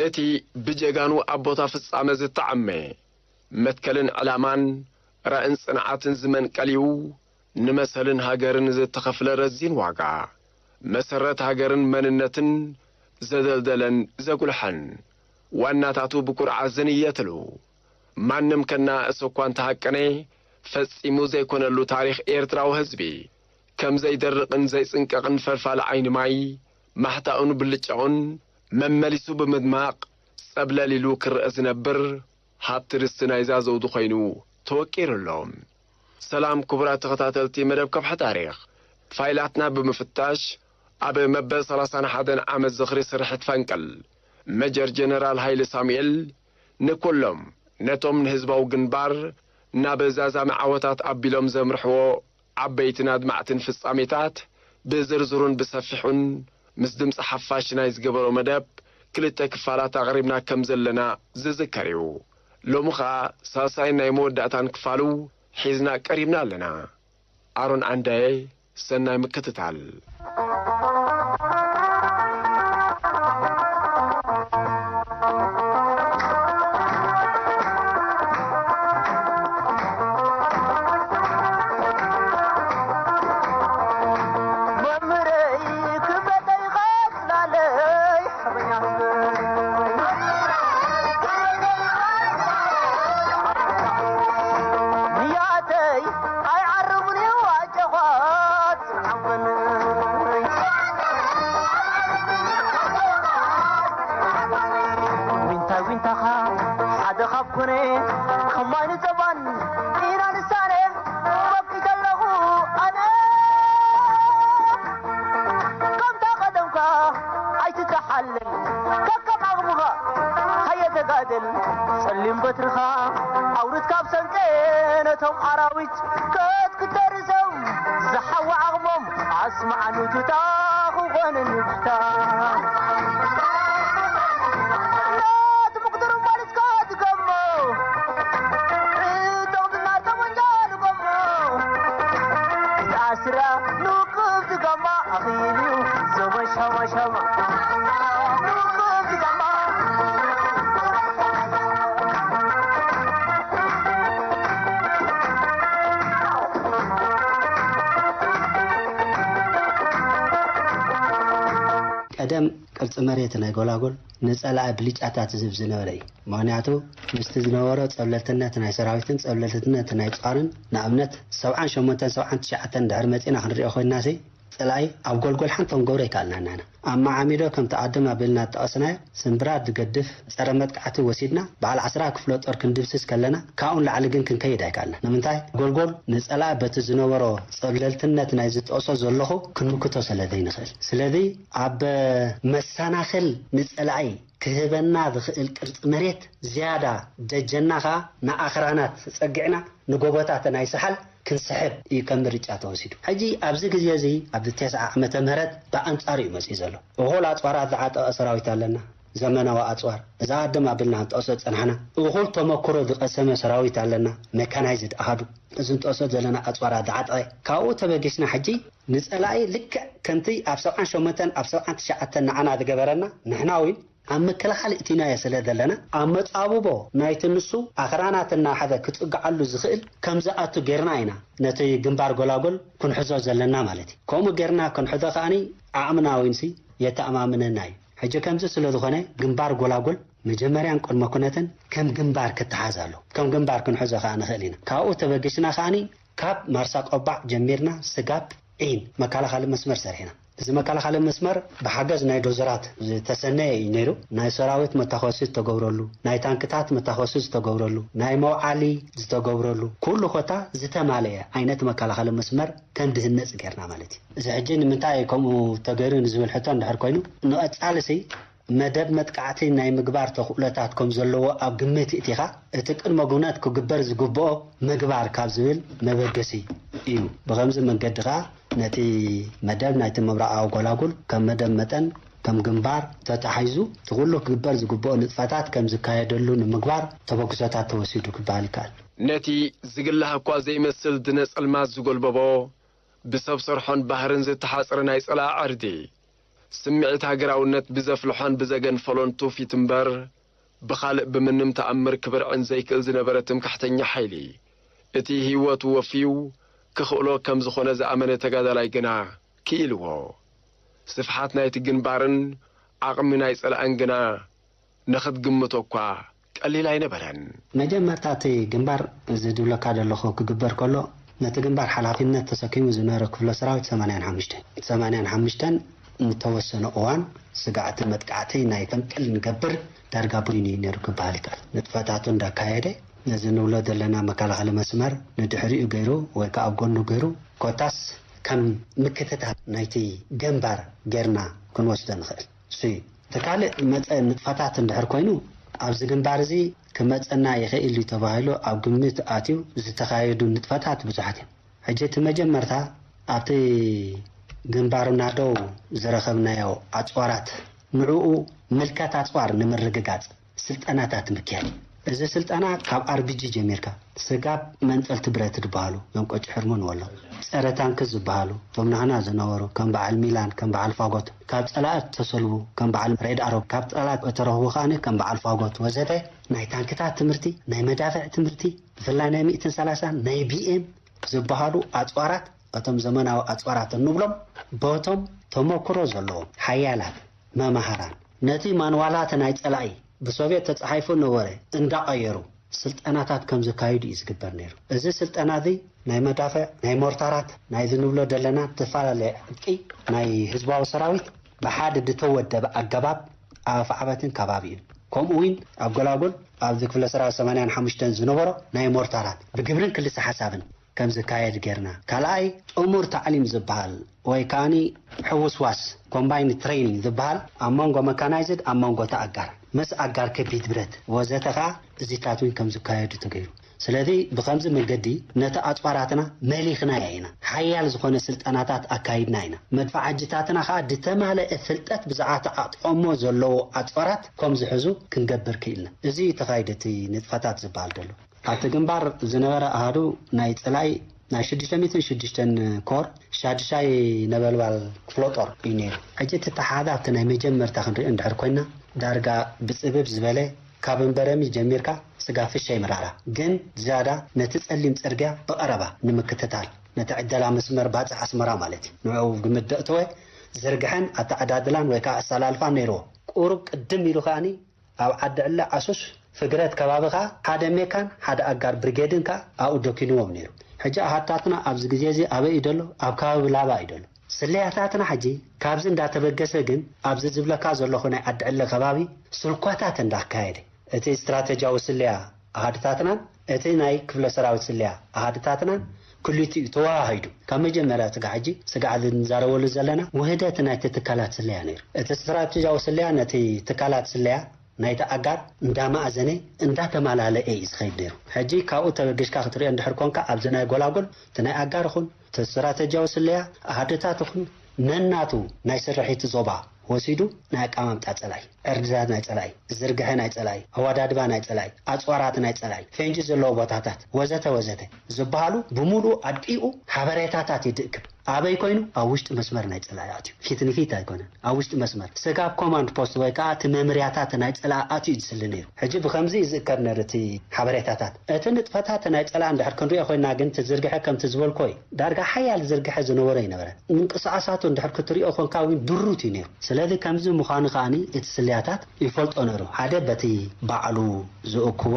እቲ ብጀጋኑ ኣቦታ ፍጻመ ዝተዓመ፣ መትከልን ዕላማን ራእን ጽንዓትን ዝመንቀልዩ፣ ንመሰልን ሃገርን ዝተኸፍለ ረዚን ዋጋ፣ መሰረት ሃገርን መንነትን ዘደልደለን ዘጉልሐን፣ ዋናታቱ ብኩርዓት ዝንየትሉ፣ ማንም ከናእስ እኳ እንተሃቀነ፣ ፈጺሙ ዘይኮነሉ ታሪኽ ኤርትራዊ ህዝቢ፣ ከም ዘይደርቕን ዘይጽንቀቕን ፈልፋሊ ዓይኒ ማይ፣ ማሕታኡን ብልጫኡን መመሊሱ ብምድማቕ፣ ጸብለል ኢሉ ክረአ ዝነብር፣ ሃብቲ ርስቲ ናይዛ ዘውዲ ኮይኑ ተወቂሩ ኣሎ። ሰላም ክቡራት ተኸታተልቲ መደብ ከብሒ ታሪኽ። ፋይላትና ብምፍታሽ፣ ኣብ መበል ሰላሳን ሓደን ዓመት ዝኽሪ ስርሒት ፈንቅል፣ መጀር ጀነራል ሃይለ ሳሙኤል፣ ንኩሎም ነቶም ንህዝባዊ ግንባር ናብ ዛዛሚ ዓወታት ኣቢሎም ዘምርሕዎ ዓበይትን ኣድማዕትን ፍጻሜታት ብዝርዝሩን ብሰፊሑን ምስ ድምጺ ሓፋሽ ናይ ዝገበሮ መደብ ክልተ ክፋላት ኣቕሪብና ከም ዘለና ዝዝከር እዩ። ሎሚ ኸኣ ሳልሳይን ናይ መወዳእታን ክፋሉ ሒዝና ቀሪብና ኣለና። ኣሮን ዓንዳየ፣ ሰናይ ምክትታል። መምህረይ ክብረተይ ቐጽላለይ ሓርበኛ ህዝበይ። ንያተይ ኣይዓርቡን እዩ ኣጨዃት ጽንዓወን። ዊንታ ዊንታኻ ሓደ ካብ ኮነ ከማይ ንጸባን ኢና ንሳነ በቂተ ኣለኹ ኣነ። ከምታ ቀደምካ ኣይትተሓለል፣ ከከም ዓቕምኻ ሃየ ተጋደል። ጸሊም በትርኻ ኣውርድ ካብ ሰንቀ ነቶም ኣራዊት፣ ከትክተርሶም ዝሓዊ ዓቕሞም ኣስማዕ ኑቱታ ክኾን ንብታ። ናት ምቁጥር ማለትካ ትገሞ፣ ጥቕምና ጠመንጃ ልገሞ። ኣስራ ንውቅብ ዝጋማ ኣኺሉ ዘመን ሻማ ሻማ። ንውቅብ ዝጋማ። ቀደም ቅርጺ መሬት ናይ ጎላጎል ንጸላኢ ብልጫታት ዝህብ ዝነበረ እዩ። ምኽንያቱ ምስቲ ዝነበሮ ጸብለልትነት ናይ ሰራዊትን ጸብለልትነት ናይ ጸዋርን፣ ንኣብነት ሰብዓን ሸሞንተን ሰብዓን ትሽዓተን ድሕሪ መጺና ክንሪኦ ኮይንናሲ፣ ጸላኢ ኣብ ጎልጎል ሓንቲ ክንገብሮ ኣይከኣልናን ኢና። ኣብ መዓሚዶ ከምቲ ኣድም ኣቢልና ዝጠቐስናዮ ስምብራት ዝገድፍ ጸረ መጥቃዕቲ ወሲድና በዓል ዓስራ ክፍለ ጦር ክንድምስስ ከለና ካብኡ ንላዕሊ ግን ክንከይድ ኣይከኣልናን። ንምንታይ? ጎልጎል ንጸላኢ በቲ ዝነበሮ ጸብለልትነት ናይ ዝጠቕሶ ዘለኹ ክንምክቶ ስለ ዘይንኽእል። ስለዚ ኣብ መሰናኽል ንጸላኢ ክህበና ዝኽእል ቅርጺ መሬት ዝያዳ ደጀና ኸኣ ንኣኽራናት ጸጊዕና ንጎቦታት ናይ ሰሓል ክንስሕብ እዩ ከም ምርጫ ተወሲዱ። ሕጂ ኣብዚ ግዜ እዚ ኣብዚ ተስዓ ዓመተ ምህረት ብኣንጻሩ እዩ መጺኡ ዘሎ። እኹል ኣጽዋራት ዝዓጠቐ ሰራዊት ኣለና። ዘመናዊ ኣጽዋር እዛ ኣድም ኣቢልና ክንጠቕሶ ዝጸናሕና። እኹል ተመክሮ ዝቐሰመ ሰራዊት ኣለና። ሜካናይዝድ ኣሃዱ እዚ ንጠቕሶ ዘለና ኣጽዋራት ዝዓጠቐ። ካብኡ ተበጊስና ሕጂ ንጸላኢ ልክዕ ከምቲ ኣብ ሰብዓን ሸሞንተን ኣብ ሰብዓን ትሽዓተን ንዓና ዝገበረና ንሕና እውን ኣብ ምክልኻል እቲናዮ ስለ ዘለና፣ ኣብ መጻብቦ ናይቲ ንሱ ኣኽራናት እናሓዘ ክጽግዓሉ ዝኽእል ከም ዝኣቱ ጌርና ኢና ነቲ ግንባር ጎላጎል ክንሕዞ ዘለና ማለት እዩ። ከምኡ ጌርና ክንሕዞ ከኣኒ ዓቕምና እውንሲ የተኣማምነና እዩ። ሕጂ ከምዚ ስለ ዝኾነ ግንባር ጎላጎል መጀመርያን ቅድመ ኩነትን ከም ግንባር ክተሓዝ ኣለዎ። ከም ግንባር ክንሕዞ ከኣ ንኽእል ኢና። ካብኡ ተበጊስና ከኣኒ ካብ ማርሳ ቆባዕ ጀሚርና ስጋብ ዒን መከላኸሊ መስመር ሰሪሕና። እዚ መከላኸሊ መስመር ብሓገዝ ናይ ዶዘራት ዝተሰነየ እዩ ነይሩ። ናይ ሰራዊት መታኾሲ ዝተገብረሉ፣ ናይ ታንክታት መታኾሲ ዝተገብረሉ፣ ናይ መውዓሊ ዝተገብረሉ፣ ኩሉ ኮታ ዝተማለየ ዓይነት መከላኸሊ መስመር ከም ድህነጽ ጌርና ማለት እዩ። እዚ ሕጂ ንምንታይ ከምኡ ተገይሩ ንዝብል ሕቶ እንድሕር ኮይኑ፣ ንቐጻልሲ መደብ መጥቃዕቲ ናይ ምግባር ተኽእሎታት ከም ዘለዎ ኣብ ግምት እቲኻ፣ እቲ ቅድመ ኩነት ክግበር ዝግብኦ ምግባር ካብ ዝብል መበገሲ እዩ። ብኸምዚ መንገዲ ኸኣ ነቲ መደብ ናይቲ ምብራቓዊ ጎላጉል ከም መደብ መጠን ከም ግንባር ተታሒዙ፣ እቲ ኩሉ ክግበር ዝግብኦ ንጥፈታት ከም ዝካየደሉ ንምግባር ተበግሶታት ተወሲዱ ክበሃል ይከኣል። ነቲ ዝግላህ እኳ ዘይመስል ድነ ጸልማት ዝጎልበቦ፣ ብሰብ ሰርሖን ባህርን ዝተሓጽረ ናይ ጸላኢ ዕርዲ፣ ስምዒት ሃገራውነት ብዘፍልሖን ብዘገንፈሎን ትውፊት እምበር፣ ብኻልእ ብምንም ተኣምር ክብርዕን ዘይክእል ዝነበረ ትምክሕተኛ ሓይሊ፣ እቲ ህይወቱ ወፍዩ ክኽእሎ ከም ዝኾነ ዝኣመነ ተጋዳላይ ግና ክኢልዎ። ስፍሓት ናይቲ ግንባርን ዓቕሚ ናይ ጸላእን ግና ንኽትግምቶ እኳ ቀሊል ኣይነበረን። መጀመርታ እቲ ግንባር እዚ ድብለካ ዘለኹ ክግበር ከሎ፣ ነቲ ግንባር ሓላፊነት ተሰኪሙ ዝነበረ ክፍለ ሰራዊት ሰማንያን ሓሙሽተን፣ ሰማንያን ሓሙሽተን ንተወሰነ እዋን ስጋዕቲ መጥቃዕቲ ናይ ፈንቅል ንገብር ዳርጋ ቡድን እዩ ነይሩ ክበሃል ይከኣል። ንጥፈታቱ እንዳካየደ ነዚ ንብሎ ዘለና መከላኸሊ መስመር ንድሕሪኡ ገይሩ ወይ ከዓ ኣብ ጎኑ ገይሩ ኮታስ ከም ምክትታል ናይቲ ግንባር ጌርና ክንወስዶ ንኽእል። እሱ እዩ። እቲ ካልእ መጸ ንጥፈታት እንድሕር ኮይኑ፣ ኣብዚ ግንባር እዚ ክመጸና ይኽእል እዩ ተባሂሉ ኣብ ግምት ኣትዩ ዝተኻየዱ ንጥፈታት ብዙሓት እዮም። ሕጂ እቲ መጀመርታ ኣብቲ ግንባር ናደው ዝረኸብናዮ ኣጽዋራት፣ ንዕኡ ምልከት ኣጽዋር ንምርግጋጽ ስልጠናታት ምክያድ። እዚ ስልጠና ካብ ኣርቢጂ ጀሚርካ፣ ስጋብ መንጠልቲ ብረት ዝበሃሉ፣ ዞም ቆጭ ሕርሙን ወሎ፣ ጸረ ታንክ ዝበሃሉ፣ እቶም ናህና ዝነበሩ፣ ከም በዓል ሚላን፣ ከም በዓል ፋጎት፣ ካብ ጸላእት ተሰልቡ፣ ከም በዓል ሬድ ኣሮብ፣ ካብ ጸላእት እተረኽቡ ከኣ ከም በዓል ፋጎት ወዘተ፣ ናይ ታንክታት ትምህርቲ፣ ናይ መዳፍዕ ትምህርቲ፣ ብፍላይ ናይ ሚእትን ሰላሳን ናይ ቢኤም ዝበሃሉ ኣጽዋራት፣ እቶም ዘመናዊ ኣጽዋራት እንብሎም፣ በቶም ተመክሮ ዘለዎም ሓያላት መማህራን፣ ነቲ ማንዋላት ናይ ጸላኢ ብሶቪየት ተጻሒፉ ነበረ እንዳቐየሩ ስልጠናታት ከም ዘካይዱ እዩ ዝግበር ነይሩ። እዚ ስልጠና እዚ ናይ መዳፍዕ፣ ናይ ሞርታራት፣ ናይ ዝንብሎ ዘለና ዝተፈላለየ ዕጥቂ ናይ ህዝባዊ ሰራዊት ብሓደ ዝተወደበ ኣገባብ ኣብ ኣፍዓበትን ከባቢኡን፣ ከምኡ እውን ኣብ ጎላጉል ኣብዚ ክፍለ ሰራዊት ሰማንያን ሓሙሽተን ዝነበሮ ናይ ሞርታራት ብግብርን ክልሰ ሓሳብን ከም ዝካየድ ጌርና። ካልኣይ፣ ጥሙር ታዕሊም ዝበሃል ወይ ከኣኒ ሕውስዋስ፣ ኮምባይንድ ትሬኒንግ ዝበሃል፣ ኣብ መንጎ መካናይዝድ፣ ኣብ መንጎ እቲ ኣጋር፣ ምስ ኣጋር ከቢድ ብረት ወዘተ ከኣ እዚታት እውን ከም ዝካየዱ ተገይሩ። ስለዚ ብኸምዚ መንገዲ ነቲ ኣጽዋራትና መሊኽናዮ ኢና። ሓያል ዝኾነ ስልጠናታት ኣካይድና ኢና። መድፋዓጅታትና ከኣ ዝተማልአ ፍልጠት ብዛዕባ ተዓጥቐሞ ዘለዉ ኣጽዋራት ከም ዝሕዙ ክንገብር ክኢልና። እዚ እዩ ተኻይደ እቲ ንጥፈታት ዝበሃል ዘሎ። ኣብቲ ግንባር ዝነበረ ኣሃዱ ናይ ጸላኢ ናይ ሽዱሽተ ሚእትን ሽዱሽተን ኮር ሻድሻይ ነበልባል ክፍለ ጦር እዩ ነይሩ። ሕጂ እቲ ተሓዛ ኣብቲ ናይ መጀመርታ ክንሪኦ እንድሕር ኮይና፣ ዳርጋ ብጽብብ ዝበለ ካብ እምበረሚ ጀሚርካ ስጋ ፍሸይ ምራራ፣ ግን ዝያዳ ነቲ ጸሊም ጽርግያ ብቐረባ ንምክትታል፣ ነቲ ዕደላ መስመር ባጽዕ ኣስመራ ማለት እዩ፣ ንዕኡ ግምት ዘእተወ ዝርግሐን ኣተዓዳድላን ወይ ከዓ ኣሰላልፋን ነይርዎ። ቁሩብ ቅድም ኢሉ ከኣኒ ኣብ ዓዲ ዕለ ዓሱስ ፍግረት ከባቢ ከኣ ሓደ ሜካን ሓደ ኣጋር ብርጌድን ከኣ ኣብኡ ደኪንዎም ነይሩ። ሕጂ ኣሃድታትና ኣብዚ ግዜ እዚ ኣበይ እዩ ደሎ? ኣብ ከባቢ ላባ እዩ ደሎ። ስለያታትና ሕጂ ካብዚ እንዳተበገሰ ግን ኣብዚ ዝብለካ ዘለኹ ናይ ዓዲ ዕለ ከባቢ ስልኳታት እንዳካየደ እቲ ስትራተጂያዊ ስለያ ኣሃድታትናን እቲ ናይ ክፍለ ሰራዊት ስለያ ኣሃድታትናን ክልቲኡ ተወሃሂዱ ካብ መጀመርያ ስጋዕ ሕጂ ስጋዕ ዝንዛረበሉ ዘለና ውህደት ናይቲ ትካላት ስለያ ነይሩ። እቲ ስትራተጂያዊ ስለያ ነቲ ትካላት ስለያ ናይቲ ኣጋር እንዳማእዘነ እንዳተማላለአ እዩ ዝኸይድ ነይሩ። ሕጂ ካብኡ ተበጊስካ ክትሪኦ እንድሕር ኮንካ ኣብዚ ናይ ጎላጉል እቲ ናይ ኣጋር ይኹን እቲ ስትራተጂያዊ ስለያ ኣሃድታት ይኹን ነናቱ ናይ ስርሒት ዞባ ወሲዱ ናይ ኣቀማምጣ ጸላኢ፣ ዕርድታት ናይ ጸላኢ፣ ዝርግሐ ናይ ጸላኢ፣ ኣወዳድባ ናይ ጸላኢ፣ ኣጽዋራት ናይ ጸላኢ፣ ፈንጂ ዘለዎ ቦታታት ወዘተ ወዘተ ዝበሃሉ ብምሉኡ ኣድቂቑ ሓበሬታታት ይድእክብ። ኣበይ ኮይኑ? ኣብ ውሽጢ መስመር ናይ ጸላኢ ኣትዩ። ፊት ንፊት ኣይኮነን፣ ኣብ ውሽጢ መስመር። ስጋብ ኮማንድ ፖስት ወይ ከኣ እቲ መምርያታት ናይ ጸላኢ ኣትዩ እዩ ዝስሊ ነይሩ። ሕጂ ብኸምዚ እዩ ዝእከብ ነይሩ እቲ ሓበሬታታት። እቲ ንጥፈታት ናይ ጸላኢ እንድሕር ክንሪኦ ኮይና ግን እቲ ዝርግሐ ከምቲ ዝበልኮ እዩ። ዳርጋ ሓያል ዝርግሐ ዝነበሮ ኣይነበረን። ምንቅስቓሳቱ እንድሕር ክትሪኦ ኮንካ እውን ድሩት እዩ ነይሩ። ስለዚ ከምዚ ምዃኑ ከኣኒ እቲ ስልያታት ይፈልጦ ነይሩ። ሓደ በቲ ባዕሉ ዝእክቦ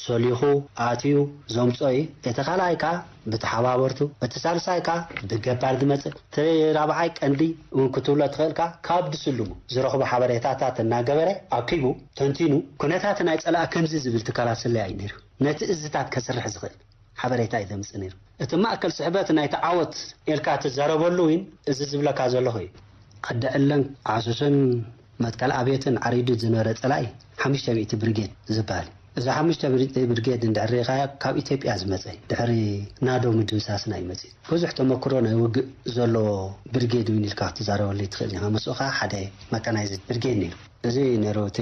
ሰሊኹ ኣትዩ ዘምጾ እዩ። እቲ ካልኣይ ከኣ ብተሓባበርቱ፣ እቲ ሳልሳይ ከኣ ብገባር ዝመጽእ፣ እቲ ራብዓይ ቀንዲ እውን ክትብሎ ትኽእል ከኣ ካብ ድስልሙ ዝረኽቦ ሓበሬታታት እናገበረ ኣኪቡ ተንቲኑ ኩነታት ናይ ጸላኢ ከምዚ ዝብል ትካላት ስለያ እዩ ነይሩ። ነቲ እዝታት ከስርሕ ዝኽእል ሓበሬታ እዩ ዘምጽእ ነይሩ። እቲ ማእከል ስሕበት ናይቲ ዓወት ኢልካ ትዛረበሉ እውን እዚ ዝብለካ ዘለኹ እዩ። ዓዲ ዕለን ዓሱስን መትከል ኣብየትን ዓሪዱ ዝነበረ ጸላኢ ሓሙሽተ ሚእቲ ብርጌድ ዝበሃል እዩ። እዚ ሓሙሽተ ብሪ-፣ ብርጌድ እንድሕር ርኢኻዮ ካብ ኢትዮጵያ ዝመጸ እዩ። ድሕሪ ናዶ ምድምሳስና እዩ መጺኡ። ብዙሕ ተመክሮ ናይ ውግእ ዘለዎ ብርጌድ እውን ኢልካ ክትዛረበሉ ትኽእል ኢኻ። ምስኡ ኸዓ ሓደ መካናይዝድ ብርጌድ ነይሩ። እዚ ነይሩ እቲ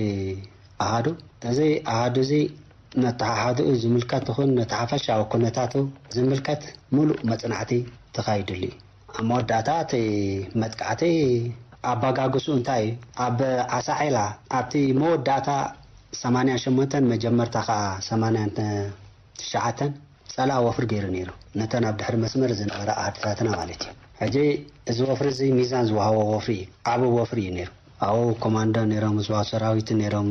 ኣሃዱ። እዚ ኣሃዱ እዚ ነተሓሓዝኡ ዝምልከት ይኹን ነቲ ሓፈሻዊ ኩነታቱ ዝምልከት ምሉእ መጽናዕቲ ተኻይድሉ እዩ። ኣብ መወዳእታ እቲ መጥቃዕቲ ኣባጋግስኡ እንታይ እዩ? ኣብ ዓሳዔላ ኣብቲ መወዳእታ ሰማንያን ሸሞንተን መጀመርታ ኸዓ ሰማንያን ትሽዓተን ጸላኢ ወፍሪ ገይሩ ነይሩ። ነተን ኣብ ድሕሪ መስመር ዝነበራ ኣሃድታትና ማለት እዩ። ሕጂ እዚ ወፍሪ እዚ ሚዛን ዝወሃቦ ወፍሪ እዩ። ዓቢ ወፍሪ እዩ ነይሩ። ኣብኡ ኮማንዶ ነይሮም፣ ህዝባዊ ሰራዊት ነይሮም፣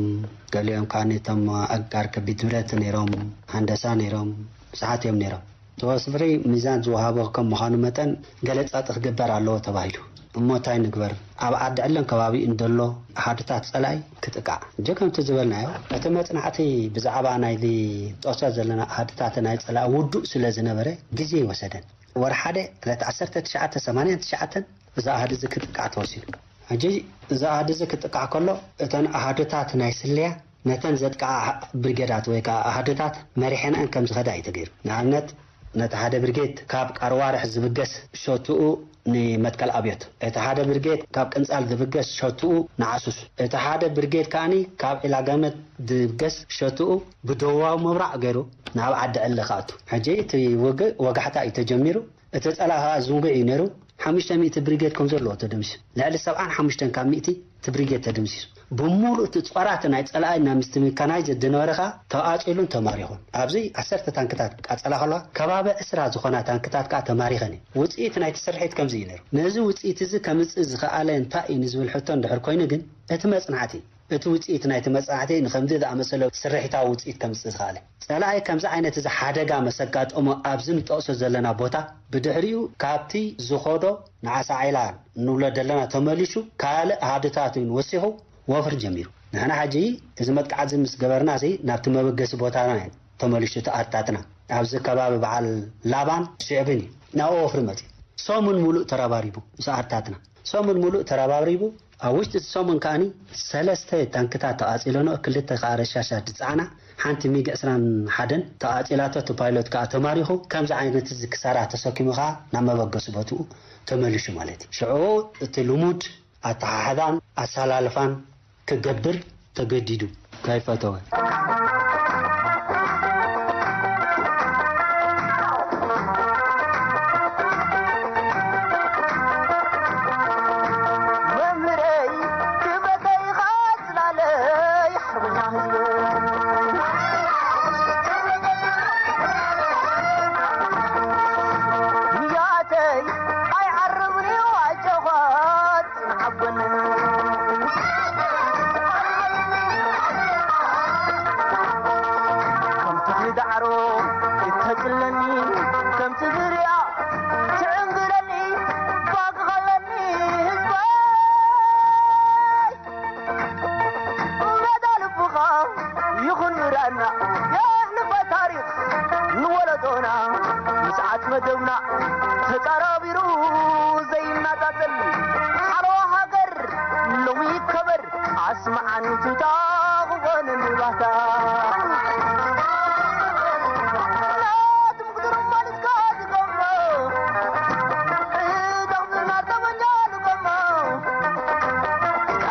ገሊኦም ከኣ ነቶም ኣጋር ከቢድ ብረት ነይሮም፣ ሃንደሳ ነይሮም፣ ብዙሓት እዮም ነይሮም። እቲ ወፍሪ ሚዛን ዝወሃቦ ከም ምዃኑ መጠን ገለ ጸቕጢ ክግበር ኣለዎ ተባሂሉ። እሞ እንታይ ንግበር? ኣብ ዓዲ ዕለን ከባቢኡን ዘሎ ኣሃዱታት ጸላኢ ክጥቃዕ። ሕጂ ከምቲ ዝበልናዮ፣ እቲ መጽናዕቲ ብዛዕባ ናይዚ ጦሶ ዘለና ኣሃዱታት ናይ ጸላኢ ውዱእ ስለ ዝነበረ ግዜ ኣይወሰደን። ወርሒ ሓደ ዕለት ዓሰርተ ትሽዓተ ሰማንያን ትሽዓተን እዚ ኣሃዱ እዚ ክጥቃዕ ተወሲኑ። ሕጂ እዚ ኣሃዱ እዚ ክጥቃዕ ከሎ እተን ኣሃዱታት ናይ ስለያ ነተን ዘጥቅዓ ብርጌዳት ወይ ከዓ ኣሃዱታት መሪሐንአን ከም ዝኸዳ እዩ ተገይሩ። ንኣብነት ነቲ ሓደ ብርጌድ ካብ ቃርዋርሕ ዝብገስ ሸትኡ ንመትከል ኣብዮት፣ እቲ ሓደ ብርጌድ ካብ ቅንጻል ዝብገስ ሸትኡ ንዓሱስ፣ እቲ ሓደ ብርጌድ ከኣኒ ካብ ዒላጋመት ዝብገስ ሸትኡ ብደቡባዊ ምብራቕ ገይሩ ናብ ዓዲ ዕሊ ክኣቱ። ሕጂ እቲ ውግእ ወጋሕታ እዩ ተጀሚሩ። እቲ ጸላኢ ከኣ ዝንጉዕ እዩ ነይሩ። ሓሙሽተ ሚእቲ ብሪጌድ ከም ዘለዎ ተደምሲሱ። ልዕሊ ሰብዓን ሓሙሽተን ካብ ሚእቲ እቲ ብሪጌድ ተደምሲሱ። ብምሉእ እቲ ጾራት ናይ ጸላኢ ናብ ምስቲ ሜካናይዝድ ዝነበረ ከኣ ተቓጺሉን ተማሪኹን። ኣብዚ ዓሰርተ ታንክታት ቃጸላ ከለዋ፣ ከባቢ ዕስራ ዝኾና ታንክታት ከኣ ተማሪኸን እየን። ውጽኢት ናይቲ ስርሒት ከምዚ እዩ ነይሩ። ነዚ ውጽኢት እዚ ከምጽእ ዝኸኣለ እንታይ እዩ ንዝብል ሕቶ እንድሕር ኮይኑ ግን፣ እቲ መጽናዕቲ፣ እቲ ውጽኢት ናይቲ መጽናዕቲ ንኸምዚ ዝኣመሰለ ስርሒታዊ ውጽኢት ከምጽእ ዝኸኣለ። ጸላኢ ከምዚ ዓይነት እዚ ሓደጋ መሰጋጠሞ ኣብዚ ንጠቕሶ ዘለና ቦታ፣ ብድሕሪኡ ካብቲ ዝኸዶ ንዓሳ ዒላ ንብሎ ዘለና ተመሊሱ ካልእ ኣሃዱታት እውን ወሲኹ ወፍሪ ጀሚሩ። ንሕና ሕጂ እዚ መጥቃዕቲ ምስ ገበርና እዚ ናብቲ መበገሲ ቦታና እዩ ተመሊሱ እቲ ኣርታትና። ኣብዚ ከባቢ በዓል ላባን ሽዕብን እዩ ናብኡ ወፍሪ መጺኡ። ሰሙን ሙሉእ ተረባሪቡ ምስ ኣርታትና። ሰሙን ሙሉእ ተረባሪቡ። ኣብ ውሽጢ እቲ ሰሙን ከኣኒ ሰለስተ ታንክታት ተቓጺለንኦ፣ ክልተ ከኣ ረሻሻት ዝጸዓና፣ ሓንቲ ሚግ ዕስራን ሓደን ተቓጺላቶ፣ እቲ ፓይሎት ከኣ ተማሪኹ። ከምዚ ዓይነት እዚ ክሳራ ተሰኪሙ ከኣ ናብ መበገሲ ቦትኡ ተመሊሱ ማለት እዩ። ሽዑ እቲ ልሙድ ኣተሓሕዛን ኣሰላልፋን ክገብር ተገዲዱ። ከይፈተወ። መምህረይ ክብረተይ ኻጽላለይ ሓርበኛ ህዝበይ። ንያተይ ኣይዓርብን እዩ ኣጆኻ ጽንዓጎኒ። ከም ተኽሊ ዳዕሮ እተጽለኒ፣ ከም ጽግርያ ትዕንግለኒ፣ ባክ ኸለኒ ህዝበይ። መዳ ልብኻ ይኹን ምራና፣ የሕልፈ ታሪኽ ንወለዶና። ንስዓት መደብና ተጻራቢሩ ዘይናጻጸል ሓለዋ ሃገር ሎሚ ይከበር። ኣስምዓኒ ቱታ ክኾነኒ ባህታ። ናትም ክትርማ ንስካ ዝገሞ፣ እቶም ዝናር ተመኛ ዝገሞ።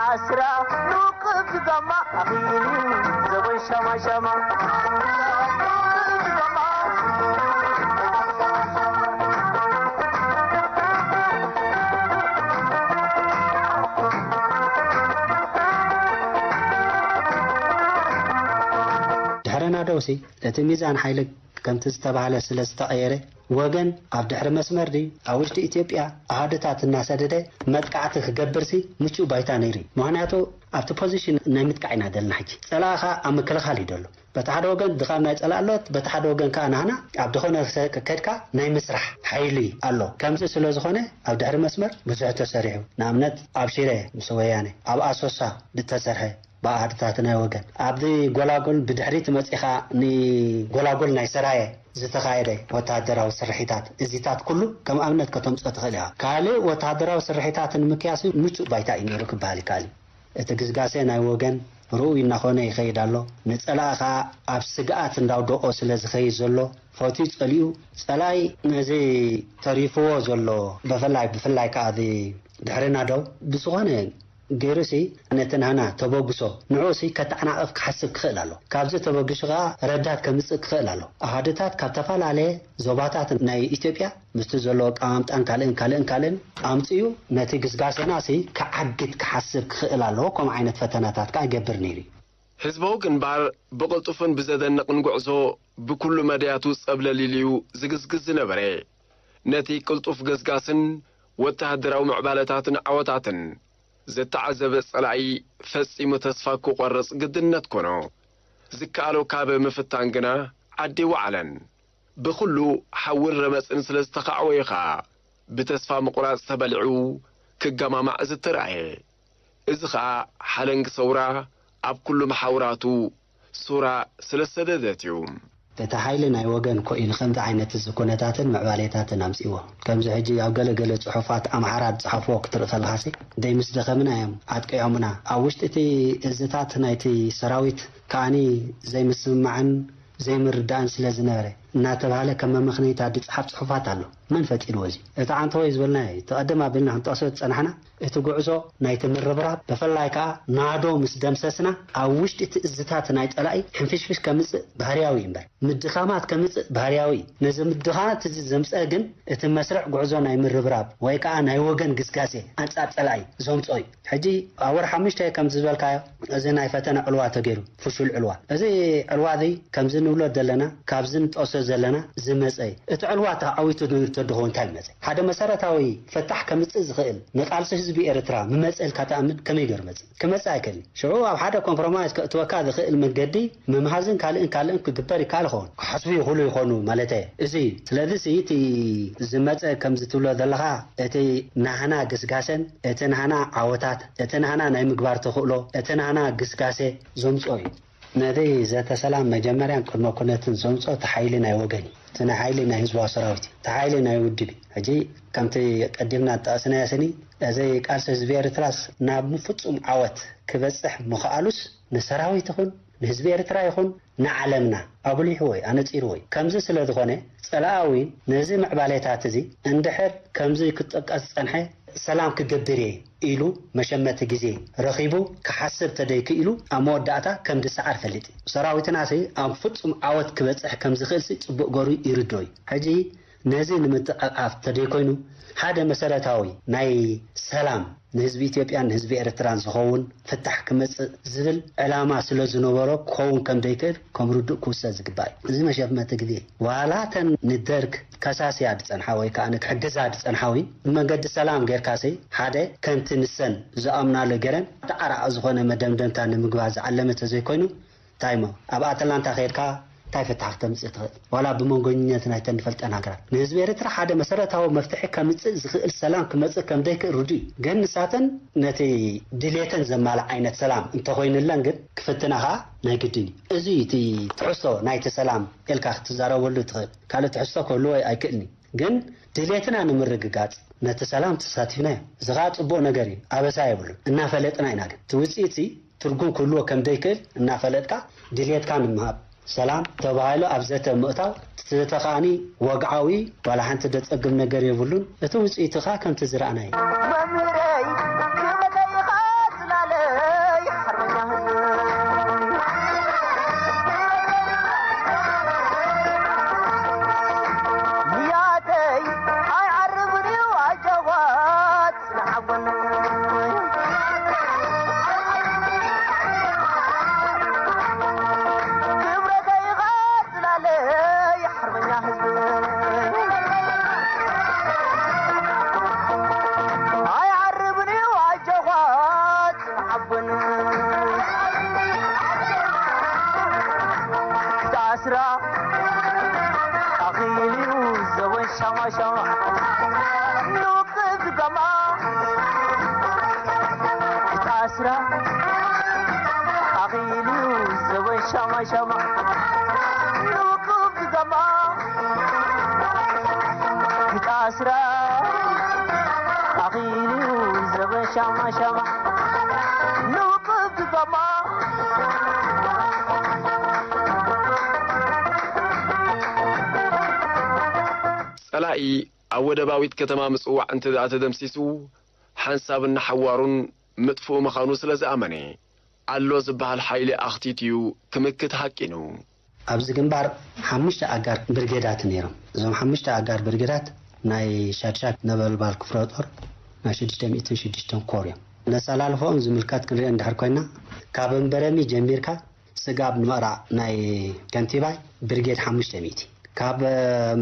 ኣስራ ንውቅብ ዝገማ ኣኺሉ ዘበን ሸማ ሸማ። ድሕሪ ናደውሲ እቲ ሚዛን ሓይሊ ከምቲ ዝተባህለ ስለ ዝተቐየረ፣ ወገን ኣብ ድሕሪ መስመር ድዩ ኣብ ውሽጢ ኢትዮጵያ ኣሃዱታት እናሰደደ መጥቃዕቲ ክገብርሲ ምቹእ ባይታ ነይሩ እዩ። ምኽንያቱ ኣብቲ ፖዚሽን ናይ ምጥቃዕ ኢና ዘለና ሕጂ። ጸላኢ ኸኣ ኣብ ምክልኻል እዩ ዘሎ። በቲ ሓደ ወገን ድኻም ናይ ጸላኢ ኣሎት፣ በቲ ሓደ ወገን ከኣ ናህና ኣብ ዝኾነ ሰ-፣ ከድካ ናይ ምስራሕ ሓይሊ ኣሎ። ከምዚ ስለ ዝኾነ ኣብ ድሕሪ መስመር ብዙሕ ተሰሪሑ። ንኣብነት ኣብ ሽረ ምስ ወያነ፣ ኣብ ኣሶሳ ዝተሰርሐ ብኣሃዱታት ናይ ወገን። ኣብዚ ጎላጎል ብድሕሪት መጺኻ ንጎላጎል ናይ ሰራየ ዝተኻየደ ወተሃደራዊ ስርሒታት፣ እዚታት ኩሉ ከም ኣብነት ከተምጽኦ ትኽእል ኢኻ። ካልእ ወተሃደራዊ ስርሒታት ንምክያስ ምቹእ ባይታ እዩ ነይሩ ክበሃል ይከኣል እዩ። እቲ ግስጋሴ ናይ ወገን ርኡይ እናኾነ ይኸይድ ኣሎ። ንጸላኢ ኸኣ ኣብ ስግኣት እንዳውደቖ ስለ ዝኸይድ ዘሎ፣ ፈትዩ ጸሊኡ፣ ጸላኢ ነዚ ተሪፍዎ ዘሎ፣ ብፍላይ፣ ብፍላይ ከኣ እዚ ድሕሪ ናደው ብዝኾነ ገይሩሲ ነቲ ናህና ተበግሶ ንዕኡሲ ከተዓናቕፍ ክሓስብ ክኽእል ኣሎ። ካብዚ ተበግሱ ከኣ ረዳት ከምጽእ ክኽእል ኣሎ። ኣሃዱታት ካብ ተፈላለየ ዞባታት ናይ ኢትዮጵያ ምስቲ ዘሎ ኣቀማምጣን ካልእን ካልእን ካልእን ኣምጽኡ ነቲ ግስጋሴናሲ ክዓ-፣ ክዓግት ክሓስብ ክኽእል ኣለዎ። ከምኡ ዓይነት ፈተናታት ከኣ ይገብር ነይሩ እዩ። ህዝባዊ ግንባር ብቕልጡፍን ብዘደንቕን ጉዕዞ ብኩሉ መዳያቱ ጸብለል ኢሉ እዩ ዝግስግስ ዝነበረ። ነቲ ቅልጡፍ ገስጋስን ወተሃደራዊ ምዕባለታትን ዓወታትን ዘተዓዘበ ጸላኢ ፈጺሙ ተስፋ ክቖርጽ ግድነት ኮኖ። ዝከኣሎ ካብ ምፍታን ግና ዓዲ ወዓለን። ብኹሉ ሓውን ረመጽን ስለ ዝተኻዕወዮ ኸኣ ብተስፋ ምቑራጽ ተበሊዑ ክገማማዕ ዝተራእየ። እዚ ኸኣ ሓለንጊ ሰውራ ኣብ ኩሉ መሓውራቱ ሱራ ስለ ዝሰደደት እዩ። እቲ ሓይሊ ናይ ወገን ኮኢሉ ከምዚ ዓይነት እዚ ኩነታትን ምዕባሌታትን ኣምጺእዎ። ከምዚ ሕጂ ኣብ ገለ ገለ ጽሑፋት ኣምሓራ ዝጸሓፍዎ ክትርኢ ከለኻሲ ደይ ምስ ደኸምና እዮም ኣጥቂዖምና። ኣብ ውሽጢ እቲ እዝታት ናይቲ ሰራዊት ከኣኒ ዘይምስምማዕን ዘይምርዳእን ስለ ዝነበረ እናተባህለ ከም መመኽነይታ ዝጸሓፍ ጽሑፋት ኣሎ። መን ፈጢርዎ እዚ? እቲ ዓንተወይ ዝበልናዮ እዩ። እቲ ቀደም ኣቢልና ክንጠቕሶ ዝጸናሕና እቲ ጉዕዞ ናይቲ ምርብራብ፣ ብፍላይ ከኣ ናዶ ምስ ደምሰስና ኣብ ውሽጢ እቲ እዝታት ናይ ጸላኢ ሕንፍሽፍሽ ከምጽእ ባህርያዊ እዩ እምበር፣ ምድኻማት ከምጽእ ባህርያዊ እዩ። ነዚ ምድኻማት እዚ ዘምጸአ ግን እቲ መስርዕ ጉዕዞ ናይ ምርብራብ ወይ ከኣ ናይ ወገን ግስጋሴ ኣንጻር ጸላኢ ዘምጽኦ እዩ። ሕጂ ኣብ ወርሒ ሓሙሽተ ከም ዝበልካዮ እዚ ናይ ፈተነ ዕልዋ ተገይሩ፣ ፍሹል ዕልዋ። እዚ ዕልዋ እዚ ከምዚ ንብሎ ዘለና፣ ካብዚ ንጠቕሶ ዘለና ዝመጸ እዩ። እቲ ዕልዋ ተዓዊቱ ተድኾ እንታይ መጸ? ሓደ መሰረታዊ ፈታሕ ከምጽእ ዝኽእል ንቃልሲ ህዝቢ ኤርትራ ምመጸ ኢልካ ትኣምን? ከመይ ገይሩ መጸ? ክመጽእ ኣይክእልን። ሽዑ ኣብ ሓደ ኮምፕሮማይዝ ከእትወካ ዝኽእል መንገዲ ምምሃዝን ካልእን ካልእን ክግበር ይከኣል ይኸውን። ክሓስቡ ይኽእሉ ይኾኑ ማለት እየ። እዚ እዩ። ስለዚ እቲ ዝመጸ ከምዚ ትብሎ ዘለኻ እቲ ናህና ግስጋሰን እቲ ናህና ዓወታት እቲ ናህና ናይ ምግባር ተኽእሎ እቲ ናህና ግስጋሴ ዘምጽኦ እዩ። ነቲ ዘተ ሰላም መጀመርያን ቅድመ ኩነትን ዘምጽኦ እቲ ሓይሊ ናይ ወገን እዩ። እቲ ናይ ሓይሊ ናይ ህዝባዊ ሰራዊት እዩ። እቲ ሓይሊ ናይ ውድብ እዩ። ሕጂ ከምቲ ቀዲምና ዝጠቐስናዮ ስኒ እዚ ቃልሲ ህዝቢ ኤርትራስ ናብ ፍጹም ዓወት ክበጽሕ ምኽኣሉስ ንሰራዊት ይኹን ንህዝቢ ኤርትራ ይኹን ንዓለምና ኣጉሊሕዎ እዩ፣ ኣነጺርዎ እዩ። ከምዚ ስለ ዝኾነ ጸላኣዊ ነዚ ምዕባሌታት እዚ እንድሕር ከምዚ ክጥቀስ ዝጸንሐ ሰላም ክገብር እየ ኢሉ መሸመቲ ግዜ ረኺቡ ክሓስብ ተደይክኢሉ ኣብ መወዳእታ ከም ዝሰዓር ፈሊጥ እዩ። ሰራዊትናሲ ኣብ ፍጹም ዓወት ክበጽሕ ከም ዝኽእልሲ ጽቡቕ ገሩ ይርዶ እዩ። ሕጂ ነዚ ንምጥቕዓፍ ተደይኮይኑ ሓደ መሰረታዊ ናይ ሰላም ንህዝቢ ኢትዮጵያን ንህዝቢ ኤርትራን ዝኸውን ፍታሕ ክመጽእ ዝብል ዕላማ ስለ ዝነበሮ ክኸውን ከም ደይክእል ከም ርዱእ ክውሰድ ዝግባእ እዩ። እዚ መሸመቲ ግዜ ዋላ እተን ንደርግ ከሳስያ ዝጸንሓ ወይ ከኣ ክሕግዛ ዝጸንሓ እውን ብመንገዲ ሰላም ጌርካሲ ሓደ ከምቲ ንሰን ዝኣምናሉ ገረን ተዓራቒ ዝኾነ መደምደምታ ንምግባር ዝዓለመ ተዘይኮይኑ እንታይ እሞ ኣብ ኣትላንታ ከይድካ እንታይ ፍታሕ ክተምጽእ ትኽእል? ዋላ ብመንጎኝነት ናይተን ንፈልጠን ሃገራት ንህዝቢ ኤርትራ ሓደ መሰረታዊ መፍትሒ ከምጽእ ዝኽእል ሰላም ክመጽእ ከም ዘይክእል ርዱእ እዩ። ግን ንሳተን ነቲ ድሌተን ዘማልእ ዓይነት ሰላም እንተኾይኑለን ግን ክፍትና ኸኣ ናይ ግድን እዩ። እዚ እዩ እቲ ትሕዝቶ ናይቲ ሰላም ኢልካ ክትዛረበሉ ትኽእል። ካልእ ትሕዝቶ ክህልዎ ኣይክእልን እዩ። ግን ድሌትና ንምርግጋጽ ነቲ ሰላም ተሳቲፍናዮ። እዚ ኸኣ ጽቡቕ ነገር እዩ። ኣበሳ የብሉን። እናፈለጥና ኢና ግን እቲ ውጽኢት እዚ ትርጉም ክህልዎ ከም ዘይክእል እናፈለጥካ ድሌትካ ንምሃብ ሰላም ተባሂሉ ኣብ ዘተ ምእታው፣ እቲ ዘተ ከኣኒ ወግዓዊ ዋላ ሓንቲ ደጸግም ነገር የብሉን። እቲ ውጽኢቱ ከኣ ከምቲ ዝረኣናዮ እዩ። መምህረይ ክብረተይ ኢኻ ጽላለይ ሓርበኛ ህዝበይ። ንያተይ ኣይዓርብን እዩ ኣጆኻ ጽናሕ ኣቦን። ክብረተይ ኢኻ ጽላለይ ሓርበኛ ህዝበይ። ኣይዓርብን እዩ ኣጆኻ ጽናሕ ኣቦን። ክተኣስራ ኣኺሉ እዩ ዘወን ሻማ ሻማ። ንውቅብ ዝጋማ ክተኣስራ ኣኺሉ እዩ ዘወን ሻማ ሻማ። ንውቅብ ዝጋማ ክተኣስራ ኣኺሉ እዩ ዘወን ሻማ ሻማ። ንውቅብ ዝጋማ። ጸላኢ ኣብ ወደባዊት ከተማ ምጽዋዕ እንተ ደኣ ተደምሲሱ፣ ሓንሳብን ንሓዋሩን ምጥፍኡ ምዃኑ ስለ ዝኣመነ፣ ኣሎ ዝበሃል ሓይሊ ኣኽቲትዩ ክምክት ሃቂኑ። ኣብዚ ግንባር ሓሙሽተ ኣጋር ብርጌዳት ነይሮም። እዞም ሓሙሽተ ኣጋር ብርጌዳት ናይ ሻድሻድ ነበልባል ክፍለ ጦር ናይ ሽዱሽተ ሚእትን ሽዱሽተን ኮር እዮም። ነሰላልፎኦም ዝምልከት ክንሪኦ እንድሕር ኮይና፣ ካብ እምበረሚ ጀሚርካ ስጋብ ምዕራብ ናይ ከንቲባይ ብርጌድ ሓሙሽተ ሚእቲ፣ ካብ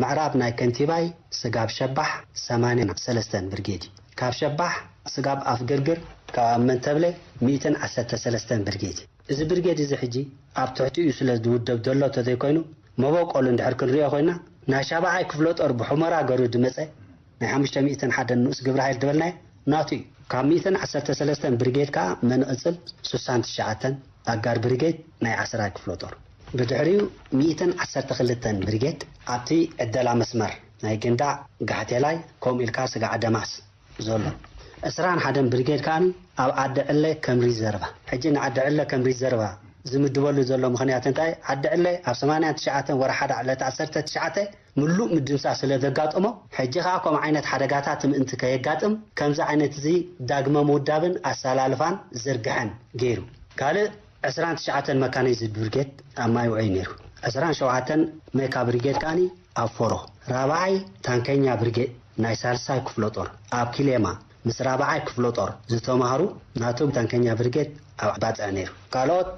ምዕራብ ናይ ከንቲባይ ስጋብ ሸባሕ ሰማንያን ሰለስተን ብርጌድ እዩ። ካብ ሸባሕ ስጋብ ኣፍ ግርግር፣ ካብ መንተብለ ሚእትን ዓሰርተ ሰለስተን ብርጌድ እዩ። እዚ ብርጌድ እዚ ሕጂ ኣብ ትሕቲኡ ስለ ዝውደብ ዘሎ እንተዘይኮይኑ፣ መበቆሉ እንድሕር ክንሪኦ ኮይና፣ ናይ ሻብዓይ ክፍለ ጦር ብሑመራ ገሩ ዝመፀ ናይ ሓሙሽተ ሚእትን ሓደን ንኡስ ግብረ ሓይል ዝበልናዮ ናቱ እዩ። ካብ ሚእትን ዓሰርተ ሰለስተን ብርጌድ ከዓ መንቕፅል ሱሳን ትሽዓተን ኣጋር ብርጌድ ናይ ዓስራይ ክፍለ ጦር። ብድሕሪኡ ሚእትን ዓሰርተ ክልተን ብርጌድ ኣብቲ ዕደላ መስመር ናይ ግንዳዕ፣ ጋሕቴላይ፣ ከምኡ ኢልካ ስጋዕ ደማስ ዘሎ። ዕስራን ሓደን ብርጌድ ከኣኒ ኣብ ዓዲ ዕለ ከም ሪዘርቫ። ሕጂ ንዓዲ ዕለ ከም ሪዘርቫ ዝምድበሉ ዘሎ ምኽንያት እንታይ? ዓዲ ዕለ ኣብ ሰማንያን ትሽዓተን ወርሓ ዳዕ ዕለት ዓሰርተ ትሽዓተ ምሉእ ምድምሳስ ስለ ዘጋጠሞ፣ ሕጂ ከኣ ከምኡ ዓይነት ሓደጋታት ምእንቲ ከየጋጥም፣ ከምዚ ዓይነት እዚ ዳግመ ምውዳብን ኣሰላልፋን ዝርግሐን ገይሩ። ካልእ ዕስራን ትሽዓተን መካናይዝድ ብርጌድ ኣብ ማይ ውዑይ ነይሩ። ዕስራን ሸውዓተን ሜካ ብሪጌድ ከኣኒ ኣብ ፎሮ። ራብዓይ ታንከኛ ብሪጌድ ናይ ሳልሳይ ክፍለ ጦር ኣብ ኪሌማ ምስ ራብዓይ ክፍለ ጦር ዝተማህሩ ናቶም ታንከኛ ብሪጌድ ኣብ ባጽዕ ነይሩ። ካልኦት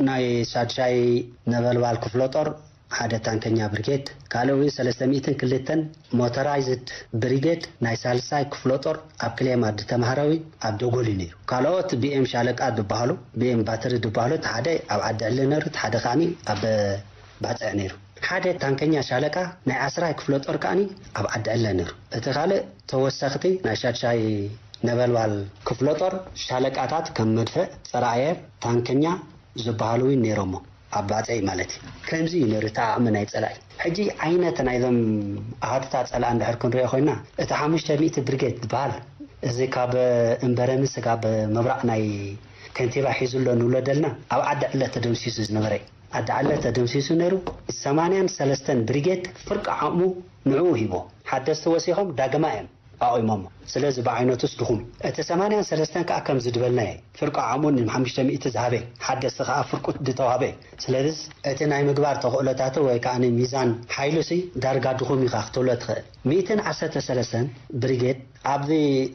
ናይ ሳድሻይ ነበልባል ክፍለ ጦር ሓደ ታንከኛ ብሪጌድ፣ ካልእ እውን ሰለስተ ሚእትን ክልተን ሞተራይዝድ ብሪጌድ ናይ ሳልሳይ ክፍለ ጦር ኣብ ክሌማ ዝተማህረ እውን ኣብ ደጎሊ ነይሩ። ካልኦት ቢኤም ሻለቃ ዝበሃሉ፣ ቢኤም ባትሪ ዝበሃሉ፣ እቲ ሓደ ኣብ ዓዲ ዕሊ ነይሩ፣ እቲ ሓደ ከኣኒ ኣብ ባጽዕ ነይሩ። ሓደ ታንከኛ ሻለቃ ናይ ዓስራይ ክፍለ ጦር ከኣኒ ኣብ ዓዲ ዕለ ነይሩ። እቲ ካልእ ተወሰኽቲ ናይ ሻድሻይ ነበልባል ክፍለ ጦር ሻለቃታት ከም መድፍዕ፣ ጸረ ኣየር፣ ታንከኛ ዝበሃሉ እውን ነይሮሞ። ኣብ ባጽዕ ማለት እዩ። ከምዚ እዩ ነይሩ እቲ ዓቕሚ ናይ ጸላኢ። ሕጂ ዓይነት ናይዞም ኣሃዱታት ጸላኢ እንድሕር ክንሪኦ ኮይና፣ እቲ ሓሙሽተ ሚእቲ ብርጌድ ዝበሃል፣ እዚ ካብ እምበረሚ ስጋብ ምብራቕ ናይ ከንቲባ ሒዙ ኣሎ ንብሎ ደልና፣ ኣብ ዓዲ ዕለት ተደምሲሱ ዝነበረ እዩ። ዓዲ ዕለት ተደምሲሱ ነይሩ። ሰማንያን ሰለስተን ብሪጌድ ፍርቂ ዓቕሙ ንዕኡ ሂቦ። ሓደስቲ ወሲኾም ዳግማ እዮም ኣቑሞሞ። ስለዚ ብዓይነቱስ ድኹም እዩ። እቲ ሰማንያን ሰለስተን ከኣ ከም ዝድበልናዮ እዩ። ፍርቂ ዓቕሙ ንሓሙሽተ ሚእቲ ዝሃበ፣ ሓደስቲ ከኣ ፍርቁ ዝተዋህበ እዩ። ስለዚስ እቲ ናይ ምግባር ተኽእሎታቱ ወይ ከኣ ሚዛን ሓይሉሲ ዳርጋ ድኹም ኢኻ ክትብሎ ትኽእል። ሚእትን ዓሰርተ ሰለስተን ብሪጌድ ኣብዚ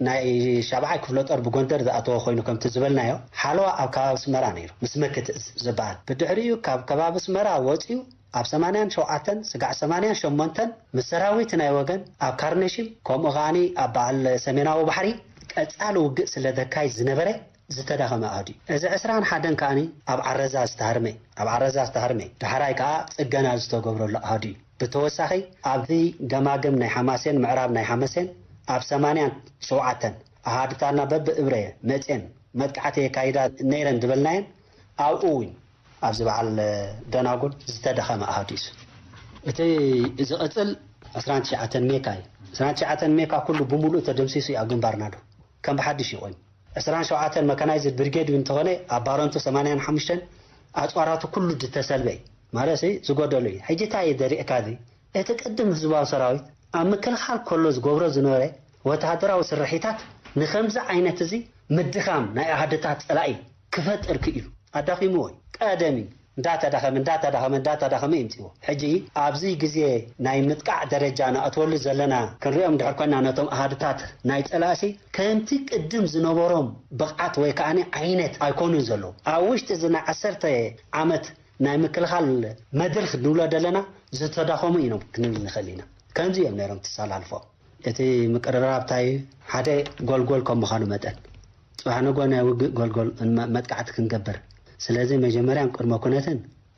ናይ ሻብዓይ ክፍለ ጦር ብጎንደር ዝኣተወ ኮይኑ ከምቲ ዝበልናዮ፣ ሓለዋ ኣብ ከባቢ ኣስመራ ነይሩ፣ ምስ መክትእዝ ዝበሃል። ብድሕሪኡ ካብ ከባቢ ኣስመራ ወጺኡ ኣብ ሰማንያን ሸውዓተን ስጋዕ ሰማንያን ሸሞንተን ምስ ሰራዊት ናይ ወገን ኣብ ካርነሽም ከምኡ ከኣኒ ኣብ በዓል ሰሜናዊ ባሕሪ ቀጻሊ ውግእ ስለ ዘካይድ ዝነበረ ዝተዳኸመ ኣሃዱ እዩ። እዚ ዕስራን ሓደን ከኣኒ ኣብ ዓረዛ ዝተሃርመ፣ ኣብ ዓረዛ ዝተሃርመ፣ ዳሕራይ ከኣ ጽገና ዝተገብረሉ ኣሃዱ እዩ። ብተወሳኺ ኣብዚ ገማግም ናይ ሓማሴን፣ ምዕራብ ናይ ሓማሴን ኣብ ሰማንያን ሸውዓተን ኣሃዱታትና በብእብረ መጽየን መጥቃዕቲ የካይዳ ነይረን ዝበልናየን ኣብኡ እውን ኣብዚ በዓል ደናጉል ዝተዳኸመ ኣሃዱ እዩ። እቲ ዝቕጽል ዕስራን ትሽዓተን ሜካ እዩ። ዕስራን ትሽዓተን ሜካ ኩሉ ብምሉእ ተደምሲሱ እዩ ኣብ ግንባርና ዶ ከም ብሓድሽ እዩ ኮይኑ። ዕስራን ሸውዓተን መካናይዝድ ብሪጌድ እውን እንተኾነ ኣብ ባረንቱ ሰማንያን ሓሙሽተን ኣጽዋራቱ ኩሉ ዝተሰልበ እዩ። ማለት እዚ ዝጎደሉ እዩ። ሕጂ እንታይ እዩ ዘሪእካ እዚ? እቲ ቅድም ህዝባዊ ሰራዊት ኣብ ምክልኻል ከሎ ዝገብሮ ዝነበረ ወተሃደራዊ ስርሒታት ንከምዚ ዓይነት እዚ ምድኻም ናይ ኣሃደታት ጸላኢ ክፈጥር ክኢሉ። ኣዳኺምዎ እዩ። ቀደም እዩ። እንዳተዳኸመ፣ እንዳተዳኸመ፣ እንዳተዳኸመ ይምጽዎ። ሕጂ ኣብዚ ግዜ ናይ ምጥቃዕ ደረጃ ንኣትወሉ ዘለና ክንሪኦም እንድሕር ኮይና ነቶም ኣሃዱታት ናይ ጸላእሲ ከምቲ ቅድም ዝነበሮም ብቕዓት ወይ ከኣ ዓይነት ኣይኮኑን ዘለዉ። ኣብ ውሽጢ እዚ ናይ ዓሰርተ ዓመት ናይ ምክልኻል መድርኽ ንብሎ ዘለና ዝተዳኸሙ ኢና ክንብል ንኽእል ኢና። ከምዚ እዮም ነይሮም ተሰላልፎ። እቲ ምቅርራብ እንታይ እዩ? ሓደ ጎልጎል ከም ምዃኑ መጠን፣ ጽባሕ ንግሆ ናይ ውግእ ጎልጎል መ-፣ መጥቃዕቲ ክንገብር። ስለዚ መጀመርያን ቅድመ ኩነትን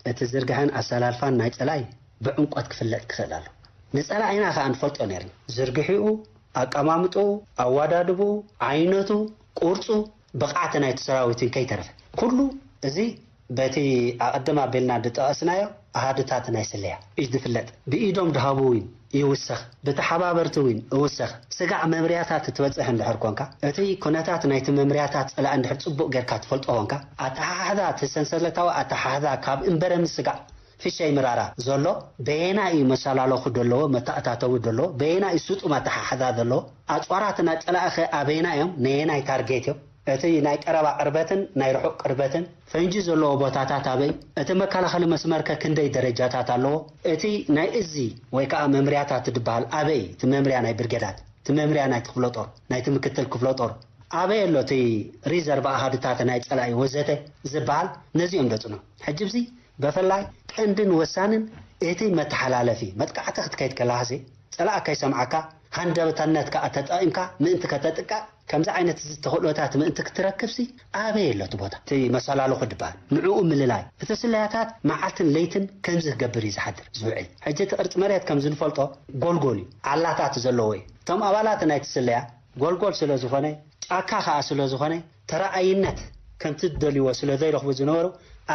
እቲ ዝርግሐን ኣሰላልፋን ናይ ጸላኢ ብዕምቆት ክፍለጥ ክኽእል ኣሎ። ንጸላኢና ከኣ ንፈልጦ ነይርና። ዝርግሒኡ፣ ኣቀማምጥኡ፣ ኣወዳድብኡ፣ ዓይነቱ፣ ቁርጹ፣ ብቕዓት ናይቲ ሰራዊትን ከይተረፈ። ኩሉ እዚ በቲ ኣቐድም ኣቢልና ዝጠቐስናዮ ኣሃዱታት ናይ ስለያ እዩ ዝፍለጥ። ብኢዶም ድሃቡ እውን ይውሰኽ፣ ብተሓባበርቲ እውን እውሰኽ። ስጋዕ መምርያታት ትበጽሕ እንድሕር ኮንካ፣ እቲ ኩነታት ናይቲ መምርያታት ጸላኢ እንድሕር ጽቡቕ ጌርካ ትፈልጦ ኮንካ፣ ኣተሓሕዛ፣ እቲ ሰንሰለታዊ ኣተሓሕዛ ካብ እምበረሚ ስጋዕ ፍሻይ ምራራ ዘሎ በየናይ እዩ መሰላለኹ ዘለዎ፣ መተኣታተዊ ዘለዎ፣ በየናይ እዩ ስጡም ኣተሓሕዛ ዘለዎ፣ ኣጽዋራት ናይ ጸላእኸ ኣበየናይ እዮም፣ ነየናይ ታርጌት እዮም፣ እቲ ናይ ቀረባ ቅርበትን ናይ ርሑቕ ቅርበትን ፈንጂ ዘለዎ ቦታታት ኣበይ፣ እቲ መከላኸሊ መስመርከ ክንደይ ደረጃታት ኣለዎ፣ እቲ ናይ እዚ ወይ ከዓ መምርያታት ዝበሃል ኣበይ፣ እቲ መምርያ ናይ ብርጌዳት፣ እቲ መምርያ ናይ ክፍለ ጦር፣ ናይቲ ምክትል ክፍለ ጦር፣ ኣበይ ኣሎ እቲ ሪዘርቭ ኣሃዱታት ናይ ጸላኢ ወዘተ ዝበሃል ነዚኦም ደጽኖ። ሕጂ ብዚ በፈላይ ቀንድን ወሳንን እቲ መተሓላለፊ መጥቃዕቲ ክትከይድ ከለኻሲ ጸላእ ከይሰምዓካ ሃንደበታነት ከኣ ተጠቒምካ ምእንቲ ከተጥቃዕ ከምዚ ዓይነት እዚ ተኽእሎታት ምእንቲ ክትረክብሲ ኣበይ ኣሎ እቲ ቦታ እቲ መሰላልኹ ድበሃል ንዕኡ ምልላይ እቲ ስለያታት መዓልትን ለይትን ከምዚ ክገብር እዩ ዝሓድር ዝውዕል። ሕጂ እቲ ቅርፂ መሬት ከም ዝንፈልጦ ጎልጎል እዩ ዓላታት ዘለዎ እዩ። እቶም ኣባላት ናይቲ ስለያ ጎልጎል ስለ ዝኾነ ጫካ ከኣ ስለ ዝኾነ ተረኣይነት ከምቲ ዝደልይዎ ስለ ዘይረኽቡ ዝነበሩ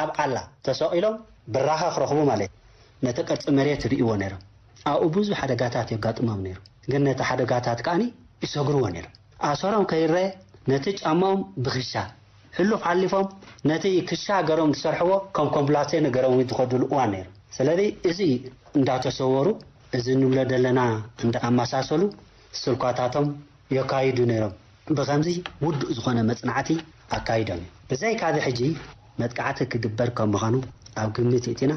ኣብ ዓላ ተሰቒሎም ብራኸ ክረኽቡ ማለት እዩ። ነቲ ቅርፂ መሬት ይርእይዎ ነይሮም። ኣብኡ ብዙሕ ሓደጋታት የጋጥሞም ነይሩ። ግን ነቲ ሓደጋታት ከኣኒ ይሰግርዎ ነይሮም። ኣሰሮም ከይረአ ነቲ ጫማኦም ብክሻ ሕሉፍ ሓሊፎም ነቲ ክሻ ገሮም ዝሰርሕዎ ከም ኮምፕላሴ ነገሮም ዝኸዱሉ እዋን ነይሩ። ስለዚ እዚ እንዳተሰወሩ እዚ ንብሎ ዘለና እንዳኣመሳሰሉ ስልኳታቶም የካይዱ ነይሮም። ብኸምዚ ውዱእ ዝኾነ መጽናዕቲ ኣካይዶም እዮም። ብዘይካዚ ሕጂ መጥቃዕቲ ክግበር ከም ምዃኑ ኣብ ግምት እቲና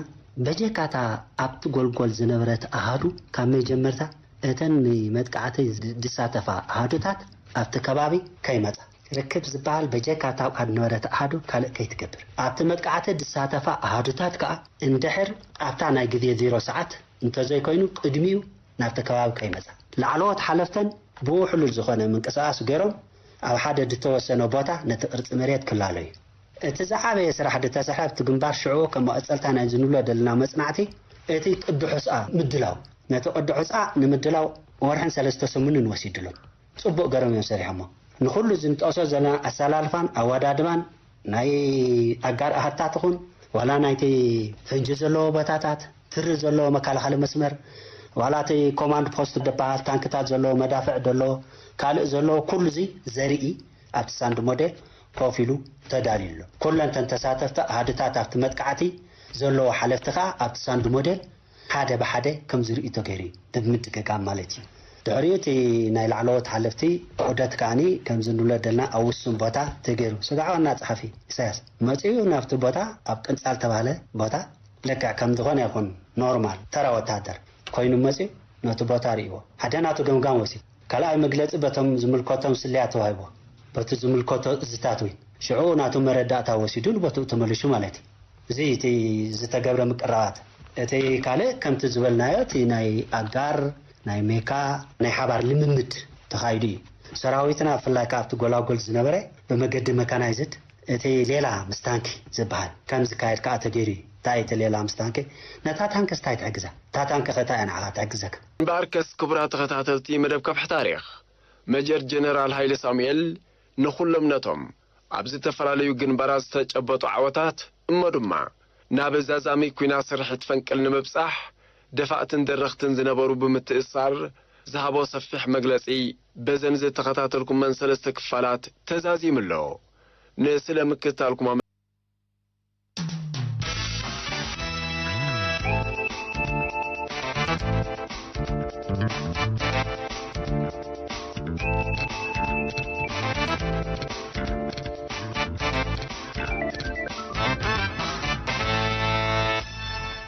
በጀካታ ኣብቲ ጎልጎል ዝነበረት ኣሃዱ ካብ መጀመርታ እተን ንመጥቃዕቲ ዝሳተፋ ኣሃዱታት ኣብቲ ከባቢ ከይመጻ ርክብ ዝበሃል በጀካ እታ ኣብኣ ዝነበረት ኣሃዱ ካልእ ከይትገብር ኣብቲ መጥቃዕቲ ዝሳተፋ ኣሃዱታት ከኣ እንድሕር ኣብታ ናይ ግዜ ዜሮ ሰዓት እንተዘይኮይኑ ቅድሚኡ ናብቲ ከባቢ ከይመጻ ላዕለዎት ሓለፍተን ብውሕሉል ዝኾነ ምንቅስቓስ ገይሮም ኣብ ሓደ ዝተወሰነ ቦታ ነቲ ቅርጺ መሬት ክላለዩ እቲ ዝዓበየ ስራሕ ዝተሰርሐ ኣብቲ ግንባር ሽዑ ከም መቐጸልታ ናይ ዝንብሎ ዘለና መጽናዕቲ እቲ ቅዲ ሑጻ ምድላው ነቲ ቅዲ ሑጻ ንምድላው ወርሕን ሰለስተ ሰሙንን ወሲድሎም። ጽቡቕ ገሮም እዮም ሰሪሖሞ። ንኹሉ እዚ ንጠቕሶ ዘለና ኣሰላልፋን ኣወዳድባን ናይ ኣጋር ኣሃታት ይኹን ዋላ ናይቲ ፈንጂ ዘለዎ ቦታታት ትሪ ዘለዎ መከላኸሊ መስመር ዋላ እቲ ኮማንድ ፖስት ዝበሃል ታንክታት ዘለዎ መዳፍዕ ዘለዎ ካልእ ዘለዎ ኩሉ እዚ ዘርኢ ኣብቲ ሳንድ ሞዴል ኮፍ ኢሉ ተዳልዩ ኣሎ። ኩለን ተን ተሳተፍቲ ኣሃድታት ኣብቲ መጥቃዕቲ ዘለዎ ሓለፍቲ ከኣ ኣብቲ ሳንድ ሞዴል ሓደ ብሓደ ከም ዝርእዩ ተገይሩ እዩ። ብምድግጋም ማለት እዩ። ድሕሪኡ እቲ ናይ ላዕለዎት ሓለፍቲ ዑደት ከኣኒ ከምዚ ንብሎ ደልና ኣብ ውሱን ቦታ ተገይሩ። ስጋዕ ዋና ጸሓፊ ኢሳያስ መጺኡ ናብቲ ቦታ ኣብ ቅንጻል ተባህለ ቦታ ልክዕ ከም ዝኾነ ይኹን ኖርማል ተራ ወታደር ኮይኑ መጺኡ ነቲ ቦታ ርእይዎ። ሓደ ናቱ ገምጋም ወሲዱ። ካልኣይ መግለጺ በቶም ዝምልከቶም ስለያ ተዋሂብዎ። በቲ ዝምልከቶ እዝታት እውን ሽዑ ናቱ መረዳእታ ወሲዱ ንቦትኡ ተመሊሱ ማለት እዩ። እዚ እቲ ዝተገብረ ምቅራባት። እቲ ካልእ ከምቲ ዝበልናዮ እቲ ናይ ኣጋር፣ ናይ ሜካ፣ ናይ ሓባር ልምምድ ተኻይዱ እዩ። ሰራዊትና ብፍላይ ከኣ ኣብቲ ጎላጎል ዝነበረ ብመገዲ መካናይዝድ እቲ ሌላ ምስ ታንኪ ዝበሃል ከም ዝካየድ ከኣ ተገይሩ እዩ። እንታይ እቲ ሌላ ምስ ታንኪ? ነታ ታንክስ እንታይ ትሕግዛ? እታ ታንኪ ከ እንታይ እያ ንዓኻ ትሕግዘካ? እምበኣርከስ ክቡራት ተኸታተልቲ መደብ ከፍሒ ታሪኽ፣ መጀር ጀነራል ሃይለ ሳሙኤል ንኹሎም ነቶም ኣብ ዝተፈላለዩ ግንባራት ዝተጨበጡ ዓወታት እሞ ድማ ናብ ዛዛሚ ኲናት ስርሒት ፈንቅል ንምብጻሕ ደፋእትን ደረኽትን ዝነበሩ ብምትእስሳር ዝሃቦ ሰፊሕ መግለጺ በዘን ዝተኸታተልኩመን ሰለስተ ክፋላት ተዛዚሙ ኣሎ። ንስለ ምክትታልኩም